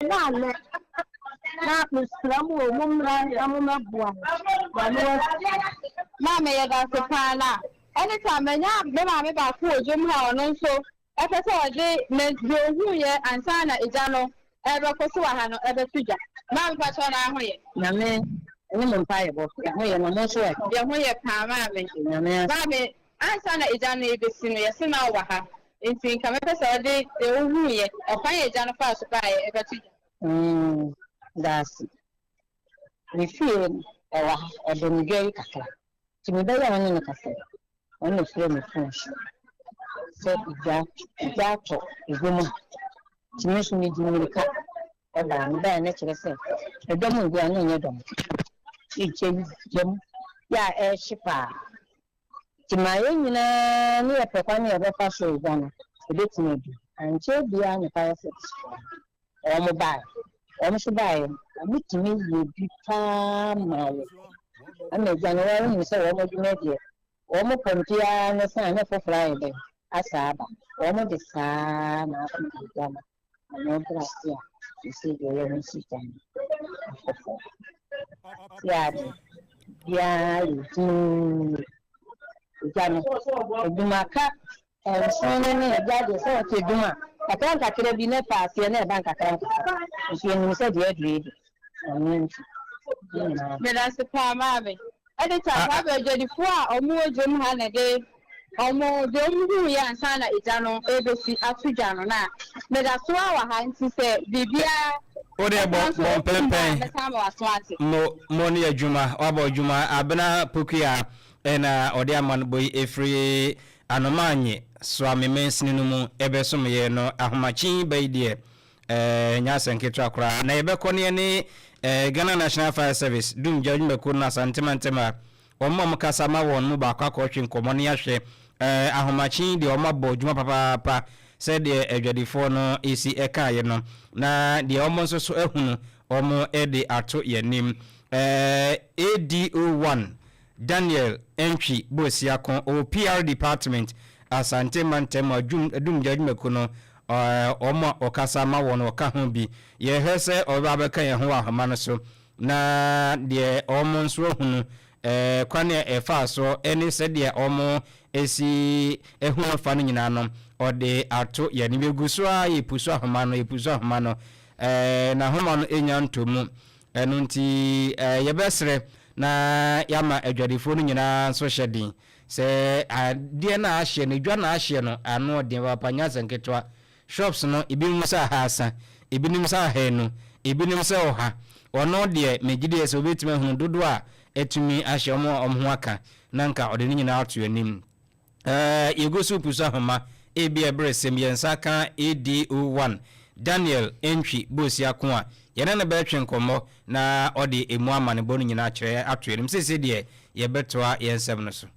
Na nnɛ, na mesrɛ mo o, mommra na mommɛboa me. Nyame wahyira. Maame yɛdase paa na ɛne saa manya me maame baako wɔ dwom ha ɔno nso ɛpɛ sɛ ɔde ne deɛ ohuiɛ ansa na egya no ɛrebɛkɔ so wɔ ha no ɛbɛto dwa. Maame pakyɛw na ho yɛ? Nyame ne mo mpaebɔ yɛ ho yɛ na mo nso ɛ? Yɛ ho yɛ paa maame. Nyame ase. Maame ansa na egya no ɛrebɛsi no yɛse na wowɔ ha nti nka mɛpɛ sɛ ɔde deɛ wohuiɛ ɔkwan a egya no faa so baeɛ ɛbɛto dwa. Mm, daase. Me fie no ɛwɔ ha, ɛbɛn me dwa yi kakra. Nti mebɛyɛ a ɔne no kasa yi, ɔno na ɔfrɛɛ me phone so sɛ egya egya atɔ egua mu ha. Nti me nso medi mmirika baa. Mebaeɛ no kyerɛ sɛ ɛdɔm ngu a na ɛnyɛ dɔm. Egya yi gya mu yɛ a ɛrehye paa. Nti ma yɛn nyinaa ne yɛpɛ kwan a yɛbɛfa so egya no ɛbɛtumi adu. Ankyɛ biara na fire service foɔ no wɔn baeɛ. Wɔn nso baeɛ no wɔtumi yɛ bi paa maa yɛn. Ama agya no wɔahu sɛ wɔn adwuma deɛ wɔn pɔmpe ara ne sa a ne foforɔ ayɛ dɛn asa aba. Wɔn de saa na afei deɛ agya no ano brɛ ase a seesei deɛ yɛn nso gya no afoforɔ. Ti a deɛ biara yɛ dinn. Agya no adwuma ka Nson no ne agya deɛ sɛ ɔte dwom a, kakra nkakra bi na ɛfa aseɛ na ɛba nkakra nkakra. Nso yɛnim sɛ deɛ aduru yi deɛ, Nyame nti, ne nyinaa. Medase paa maame. Editor, saa bɛ adwadifoɔ a ɔmo wɔ dwom ha na ɛde ɔmo deɛ ɔmo huu yɛ ansa na egya no rebesi ato dwa no na meda so ara wɔ ha nti sɛ biribiara Wo deɛ bɔ ɛsan so bɔ ɛfiri hɔ a mpɛmpɛn mɛsan ama w'aso ate. Mo mo ne adwuma wabɔ adwuma Abena Pokuya ɛna ɔde amanbɔ yi ɛfiri Anomaanye Soame mansini no mu ɛbɛsom yɛn no ahomakye ba yi deɛ ɛnyɛ asɛm ketewa koraa na yɛbɛkɔ ne yɛne Ghana National Fire Service Dumgya adwumakuo no Asante mantam a wɔn a wɔkasa ma wɔn mu baako akɔtwe nkɔmmɔ ne yɛahwɛ ahomakye yi deɛ wɔn abɔ adwuma papaapa sɛdeɛ adwadifoɔ no si ɛkaeɛ no na deɛ wɔn nso so ahunu wɔn de ato yɛn anim. ADO1 Daniel Antwi Boasiako, ɔwɔ PR Department, Asante Mantam Adwum Adumgya Adwumakuo no, wɔn a ɔkasa ma wɔn ɔka ho bi. Yɛhwɛ sɛ ɔbɛba abɛka yɛn ho wɔ ahoma no so na deɛ wɔn nso ahunu, kwan a ɛfaa so ne sɛdeɛ wɔn si hu no fa no nyinaa no, ɔde ato yɛn anim. Yɛgu so ara yɛpusu ahoma no, yɛpusu ahoma no, na ahoma no nnya ntɔ mu. Ɛno nti, yɛbɛsrɛ na yɛama adwadifoɔ no nyinaa nso hyɛ den sɛ adeɛ no a ahyeɛ no, edwa no a ahyeɛ no, ano ɔden papaapa, nyɛ asɛm ketewa. Shops no, ebinom sɛ ahaasa, ebinom sɛ ahanu, ebinom sɛ ɔha. Ɔno deɛ, megye die sɛ ɔbɛtumi ahunu dodoɔ a atumi ahyɛ wɔn a wɔn ho aka, na anka ɔde ne nyinaa ato anim. Ɛɛ, yegu so repusu ahoma. Ebia bere sem yɛn nsa aka ADO1 Daniel Antwi Bosia ko a, yɛne no bɛtwe nkɔmmɔ na ɔde emu amanebɔ no nyinaa akyerɛ ato yɛn anim. Seesei deɛ, yɛbɛtoa yɛn nsɛm no so.